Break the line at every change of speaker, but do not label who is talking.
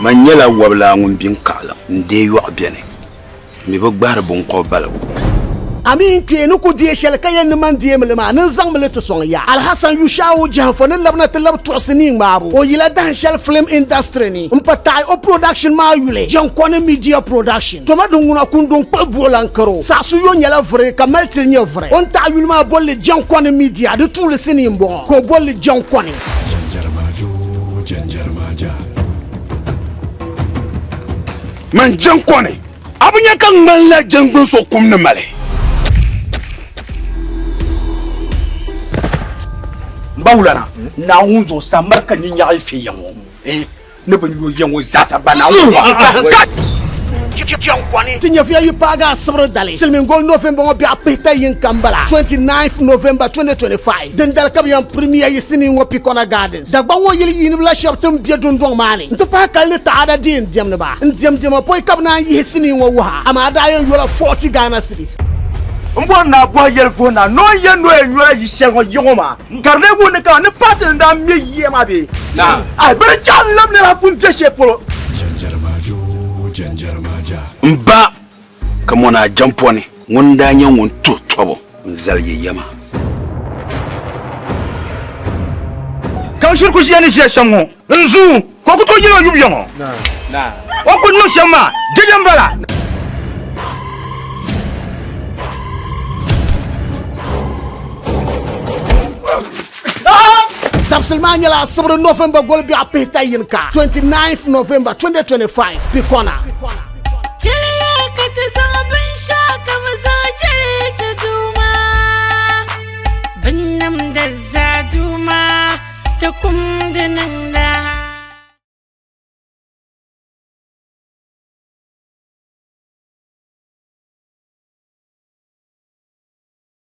Man nyɛla wɔbilaa ŋun bi n-kaɣilim n-deei yɔɣu beni mi bi gbahiri biŋkɔb balibu.
A mi n kpee ni ku deei shɛli ka yɛli ni man deemi li maa ni n zaŋmi li ti sɔŋ ya. Alhassan Yushawu Jahanfo ni labina ti labi tuɣisi nii ŋmaabu o yila dahin shɛli film industry ni m-pa taɣi o production maa yuli Jankɔni Media Production. Toma din ŋuna kunduŋ kpuɣi buɣilan karo saɣisu yo nyɛla vuri ka mali tili nyɛ vuri. O ni taɣi yuli maa bolli Jankɔni Media di tuuli sinii m-bɔŋɔ ka o bolli Jankɔni.
Man Jankɔni, a bi nya ka ŋmanila jɛŋgbin so kum ni mali?
M ba wulana, Naawuni zuɣu samari ka ninyaɣi fe ya ŋɔ. Eh, ni bi nyo ya ŋɔ zaasa ba Naawuni zuɣu.
Ti nyɛviya yi paagi asibiri dali silimiin goli November ŋɔ biɛɣu pihita yinka m-bala, 29th November 2025, dindali ka bɛ yɛn premiere yi sinii ŋɔ Pikona Gardens. Dagbaŋ ŋɔ yili yiiniba la shɛba ti ni be dundɔŋ maa ni nti pahi kali ni taɣada deei n-diɛmdi ba n-diɛm diɛma pɔi ka bɛ naan yihi sinii ŋɔ wuhi a, amaa daa yɛn yola 40 Ghana cedis.
M bɔri ni a bɔhi yɛli vuhi naa ni o ni yɛn ni o yɛn nyola yi shɛli ŋɔ yiŋɔ maa ka di lee wuhi ni kaman ni paati ni daa me yiya maa bee? Ai, bɛ di chaŋ n-labi niriba pun be shɛli polo.
M ba Kamɔnaa Jampɔni ŋun n-daa nyɛ ŋun tuhi tɔbu n-zali yi ya maa.
Ka n shiri ku ʒiya ni ʒiya shɛm ŋɔ n zuu ka o ku tooi yɛl o yubu ya ŋɔ. O ku niŋ shɛm maa dɛdɛ m-bala.
Dabisili maa nyɛla Asibiri November goli biɛɣu pihita yinika, 29th November 2025, Pikona.
Cheliya ka ti zaŋ binshɛɣu ka bɛ zaŋ jɛli ti Duuma. Binnamda zaa Duuma, ti kumdi niŋ.